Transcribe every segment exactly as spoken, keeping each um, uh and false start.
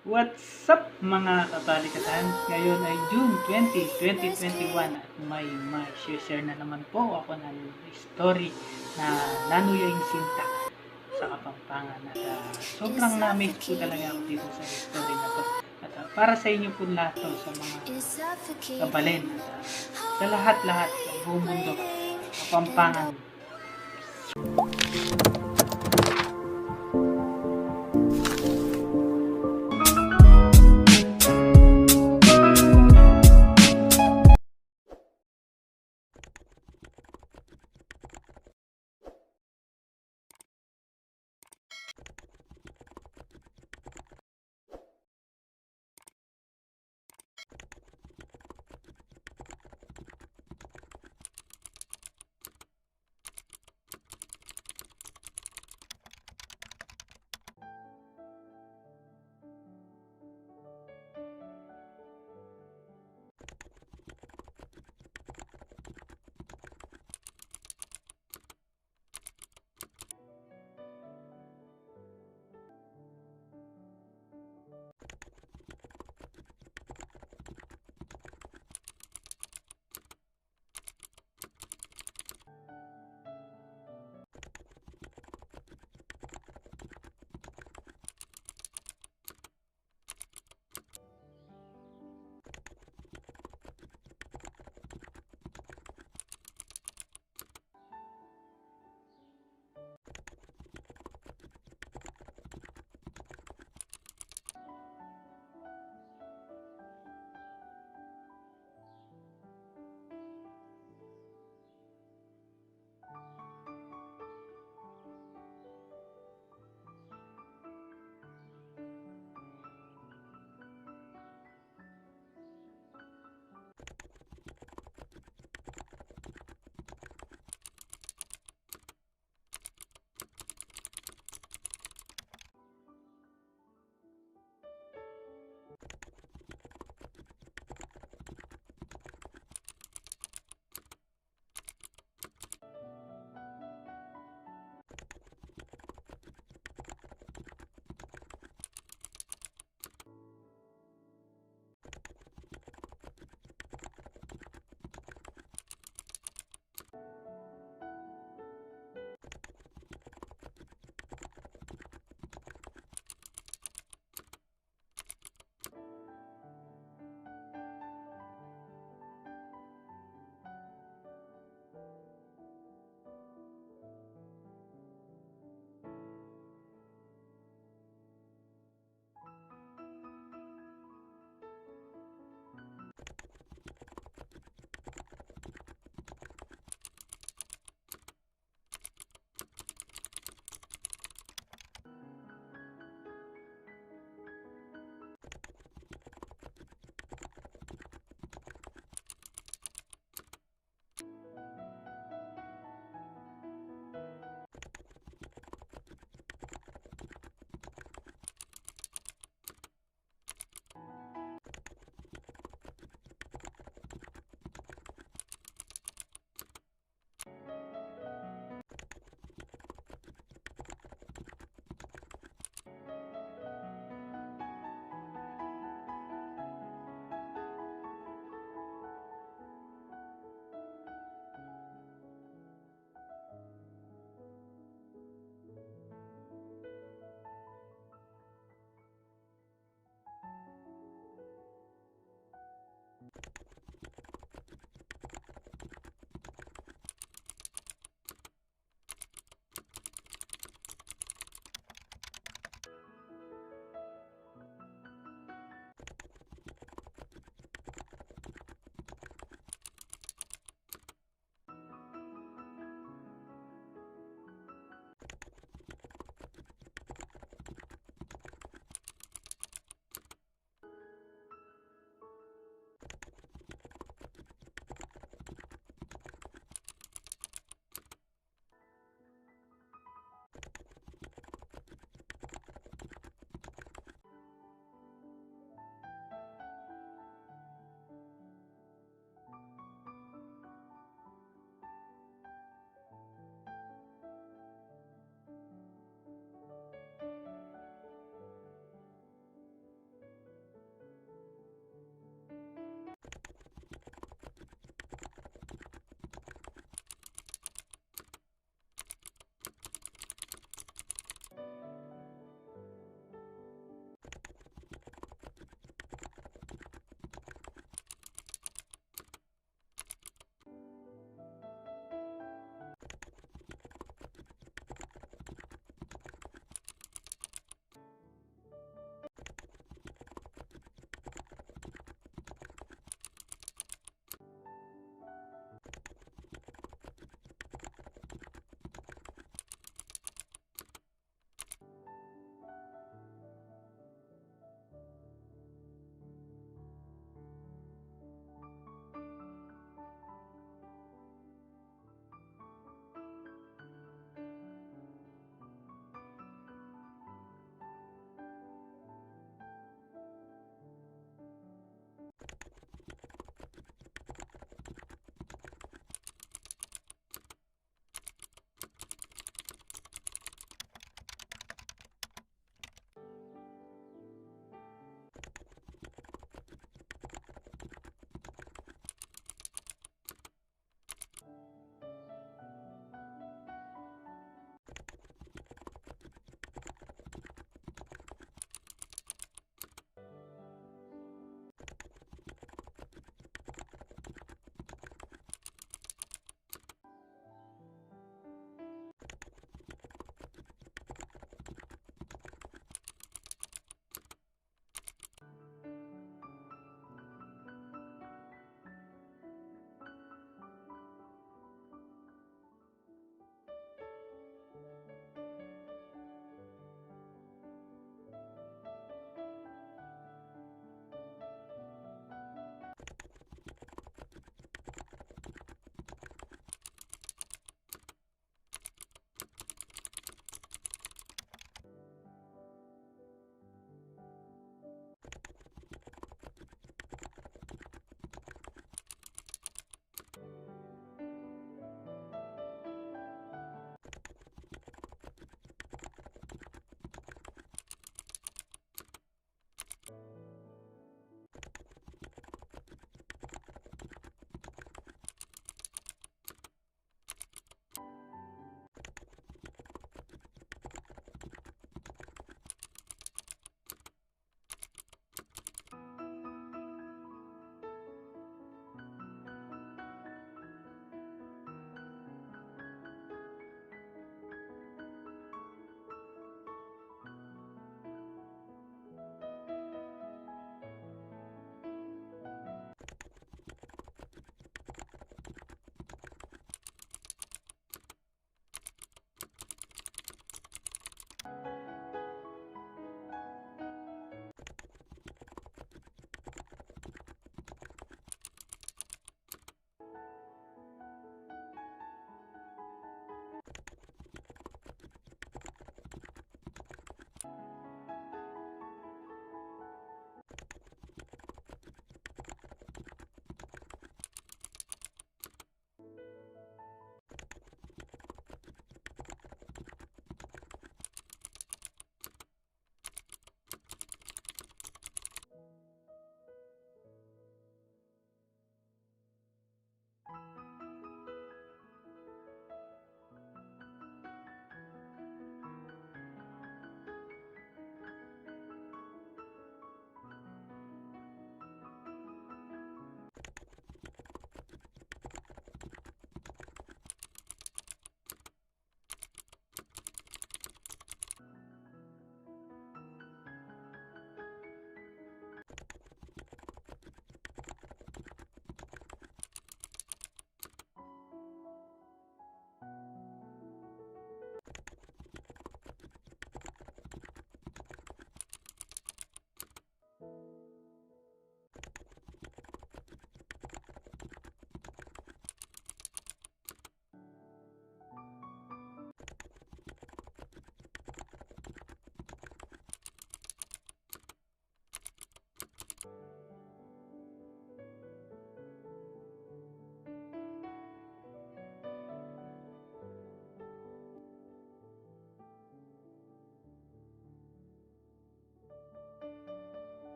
What's up, mga kabalikatan? Ngayon ay June twenty, twenty twenty-one, at may, may share na naman po ako ng story na nanu ya ing sinta sa Kapampangan. At, ah, sobrang na-amaze po talaga ako dito sa story na to. At, ah, para sa inyo po lahat to, sa mga kabalen. At, ah, sa lahat-lahat, sa buong mundo, Kapampangan.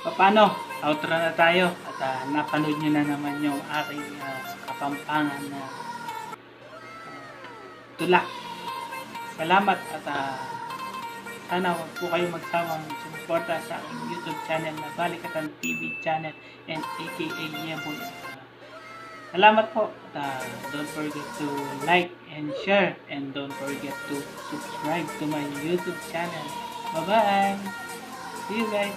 Paano? Outro na tayo. At ah, napanood nyo na naman yung aking ah, Kapampangan na ah, tula. Salamat at ah, sana huwag po kayo magsawang sumuporta sa aking YouTube channel na Balikatan T V channel and A K A Yeboy. At ah, salamat po. At ah, don't forget to like and share and don't forget to subscribe to my YouTube channel. Bye-bye! See you guys!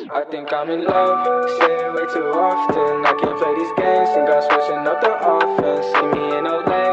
I think I'm in love, say it way too often. I can't play these games, think I'm switching up the offense. See me in L A.